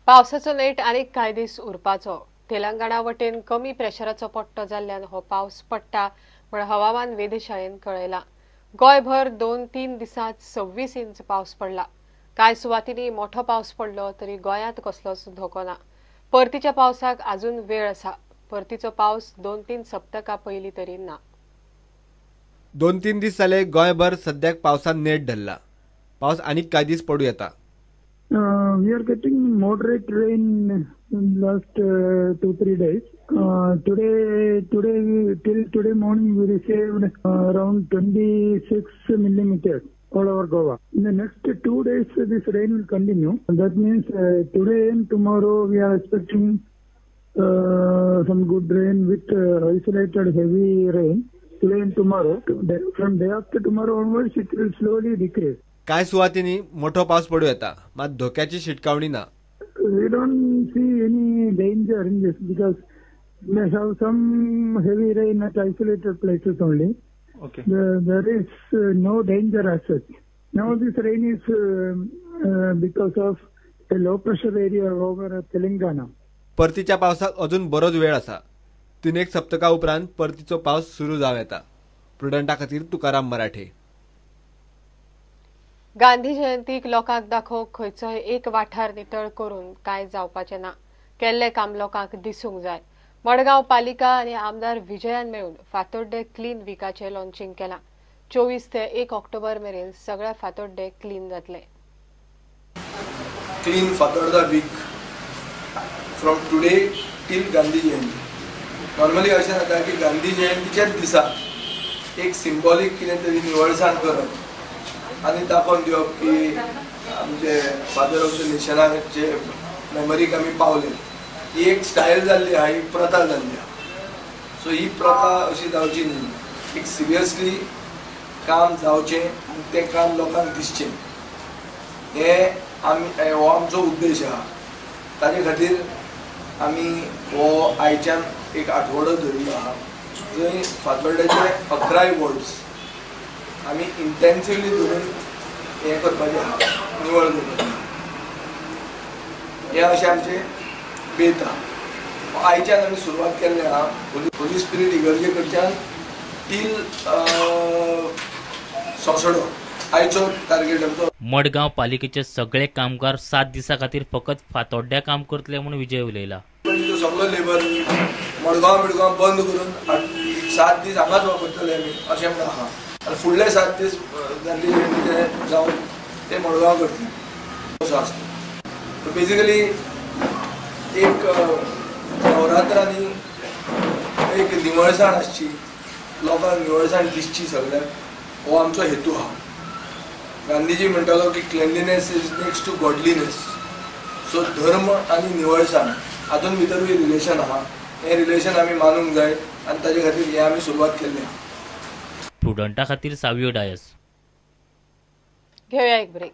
पावसाचो नेट आनीक कांय दीस उरपाचो. तेलंगणा वटेन कमी प्रेशराचो पट्टो जाल्ल्यान हो पावस पडटा म्हण हवामान वेधशाळेन कळयला. गोंयभर 2-3 दिसांत 26 इंच पावस पडला. कांय सुवातींनी मोठो पावस पडलो तरी गोंयांत कसलोच धोको ना. परतीच्या पावसाक अजून वेळ आसा. परतीचो पावस 2-3 सप्तकां पयलीं तरी ना. 2-3 दीस जाले गोंयभर सद्याक पावसान नेट धरला. पावस आनीक कांय दीस पडूं येता. We are getting moderate rain in last 2-3 days. Today till today morning we received around 26 millimeters all over Goa. In the next 2 days this rain will continue. That means today and tomorrow we are expecting some good rain with isolated heavy rain. Today and tomorrow. From day after tomorrow onwards it will slowly decrease. कांय सुवातींनी मोठो पावस पडूं येता, मात धोक्याची शिटकावणी ना. We don't see any danger in this because we have some heavy rain at isolated places only. Okay. There is no danger as such. Now this rain is because of a low pressure area over Telangana. परतीच्या पावसाक अजून बरोच वेळ आसा. 3 सप्तका उपरांत परतीचो पावस सुरू जावं येता. प्रुडंटा खातीर तुकाराम मराठे. गांधी जयंतीक लोकांक दाखोवंक खंयचोय एक वाठार नितळ करून कांय जावपाचें ना. केल्लें काम लोकांक दिसूंक जाय. मडगांव पालिका आनी आमदार विजयान मेळून फातोड्डे क्लीन विकाचें लॉन्चिंग केलां. 24 ते 1 ऑक्टोबर मेरेन सगळ्या फातोड्डे क्लीन जातले. Clean Fatorda week from today till Gandhi Jayanti. Normally अशें जाता की गांधी जयंतीच्याच दिसा एक सिम्बॉलीक कितें तरी निवळसाण करप आनी दाखोवन दिवप की आमचे फादर ऑफ the नेशनाचे मेमरीक आमी पावले. ही एक स्टायल जाल्ली आहा, एक प्रथा जाल्ली आहा. सो ही प्रथा अशी जावची न्ही. एक सिरियसली काम जावचें आनी तें काम लोकांक दिसचें, हें आमी हो आमचो उद्देश आहा. ताजे खातीर आमी हो आयच्यान एक आठवडो धरिल्लो आहा, जंय फातोड्ड्याचे 11 वॉर्ड्स आमी इंटेन्सिवली धरून हें करपाचें आहा, निवळ करपाचें आहा. हें अशें आमचें बेत आहा. आयच्यान आमी सुरवात केल्ली आहा होली स्पिरीट इगर्जे कडच्यान टील सोसडो आयचो टार्गेट आमचो. मडगांव पालिकेचे सगळे कामगार 7 दिसां खातीर फकत फातोड्ड्या काम करतले म्हूण विजय उलयला. सगळो लेबर मडगांव बिडगांव बंद करून 7 दीस हांगाच वापरतले आमी अशें म्हण आहा. आनी फुडले 7 दीस गांधी जयंतीचे जावन ते मडगांव करतले असो आसता. बेजिकली एक नवरात्रांनी एक निवळसाण आसची, लोकांक निवळसाण दिसची सगळ्यांक, हो आमचो हेतू आहा. गांधीजी म्हणटालो की cleanliness is next to godliness. So धर्म आनी निवळसाण हातूंत भितरूय रिलेशन आहा. हें रिलेशन आमी मानूंक जाय आनी ताजे खातीर हें आमी सुरवात केल्ली आहा. प्रुडंटा खातीर सावियो डायस. घेवया एक ब्रेक.